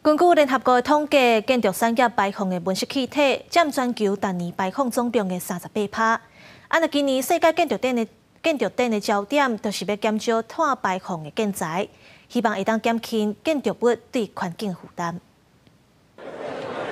根據聯合國統計，建築產業排放的溫室氣體佔全球逐年排放總量的38%。啊，若今年世界建築展的焦點，就是欲減少碳排放的建材，希望會當減輕建築物對環境負擔。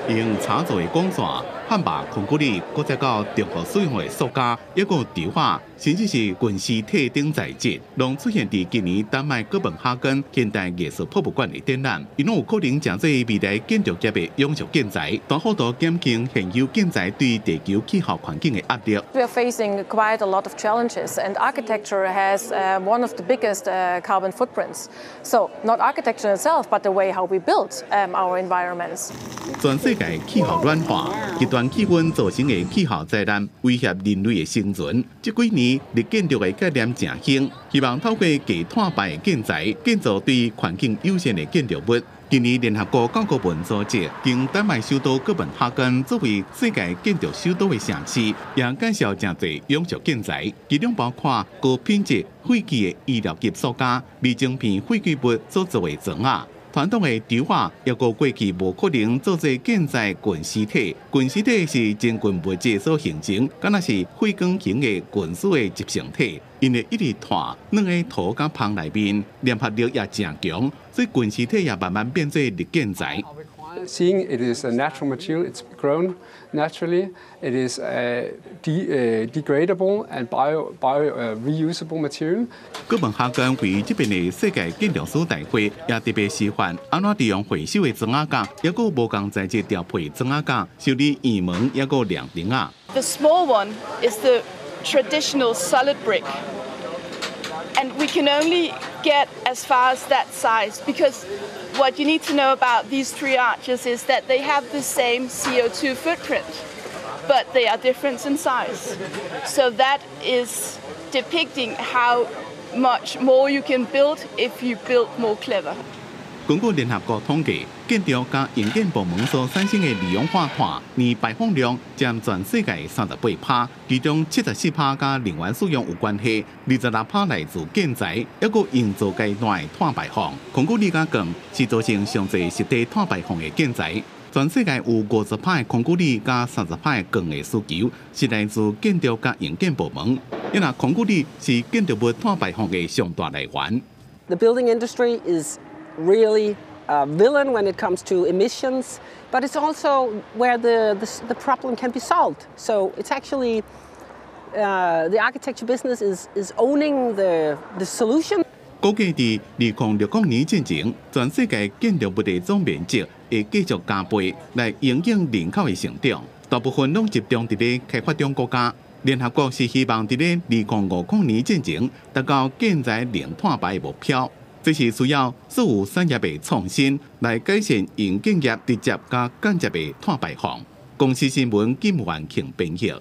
用柴做的管線、漢堡、孔古力，閣再到重複使用的塑膠，抑閣櫥仔，甚至是菌絲體等材質，攏出現佇今年丹麥哥本哈根現代藝術博物館的展覽。𪜶攏有可能成做未來建築業的永續建材，大幅度減輕現有建材對地球氣候環境的壓力。 We are facing quite a lot of challenges, and architecture has one of the biggest carbon footprints. So not architecture itself, but the way how we build our environments. 全世界氣候暖化、極端氣溫造成的氣候災難，威脅人類的生存。這幾年，綠建築的概念誠興，希望透過低碳排的建材，建造對環境友善的建築物。今年聯合國教科文組織將丹麥首都哥本哈根作為世界建築首都的城市，也介紹誠濟永續建材，其中包括高品質廢棄的醫療級塑膠、微晶片廢棄物所做的磚仔。傳統的櫥仔，抑閣過去無可能做做建材菌絲體。菌絲體是真菌物質所形成，敢若是血管型的菌絲的集成體。𪜶會一直拖，軟佇土佮蜂內面，黏合力也誠強，所以菌絲體也慢慢變做綠建材。 Seeing it is a natural material, it's grown naturally, it is a degradable and bio reusable material. 哥本哈根位這邊的世界建築師大會也特別示範，按怎利用回收的磚仔角，抑閣無仝材質調配磚仔角，修理院門，抑閣涼亭仔。 The small one is the traditional solid brick, and we can only get as far as that size because what you need to know about these three arches is that they have the same CO2 footprint, but they are different in size. So that is depicting how much more you can build if you build more clever. 根據聯合國統計，建築佮營建部門所產生的二氧化碳年排放量佔全世界38%，其中74%佮能源使用有關係，26%來自建材，抑閣營造階段的碳排放。孔古力佮鋼是造成上濟實際碳排放的建材。全世界有50%的孔古力佮30%的鋼的需求是來自建築佮營建部門，因為孔古力是建築物碳排放的上大來源。 The building industry is really a villain when it comes to emissions, but it's also where the problem can be solved. So it's actually the architecture business is owning the solution. 估計佇2060年進前，全世界建築物的總面積會繼續加倍，來影響人口的成長。大部分攏集中佇咧開發中國家。聯合國是希望佇咧2050年進前達到建材零碳排的目標。這是需要所有產業的創新來改善營建業直接佮間接的碳排放。公視新聞金元慶編譯。